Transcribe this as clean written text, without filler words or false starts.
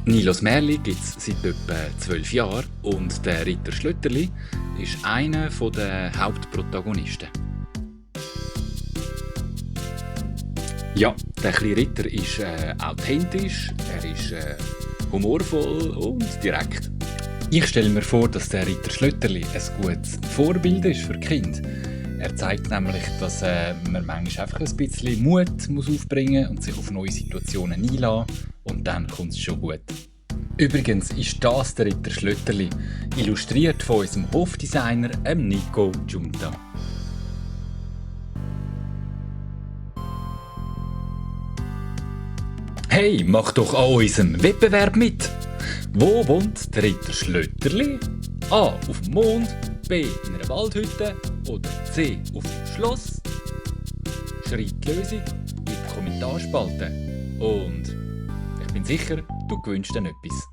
Nilos Märli gibt es seit etwa 12 Jahren und der Ritter Schlötterli ist einer der Hauptprotagonisten. Ja, der kleine Ritter ist authentisch, er ist humorvoll und direkt. Ich stelle mir vor, dass der Ritter Schlötterli ein gutes Vorbild ist für die Kinder. Er zeigt nämlich, dass man manchmal einfach ein bisschen Mut muss aufbringen und sich auf neue Situationen einlassen und dann kommt es schon gut. Übrigens ist das der Ritter Schlötterli, illustriert von unserem Hofdesigner Nico Giunta. Hey, mach doch an unserem Wettbewerb mit! Wo wohnt der Ritter Schlötterli? A. Auf dem Mond, B. in einer Waldhütte oder C. auf dem Schloss? Schreib die Lösung in die Kommentarspalte. Und ich bin sicher, du gewünscht dir etwas.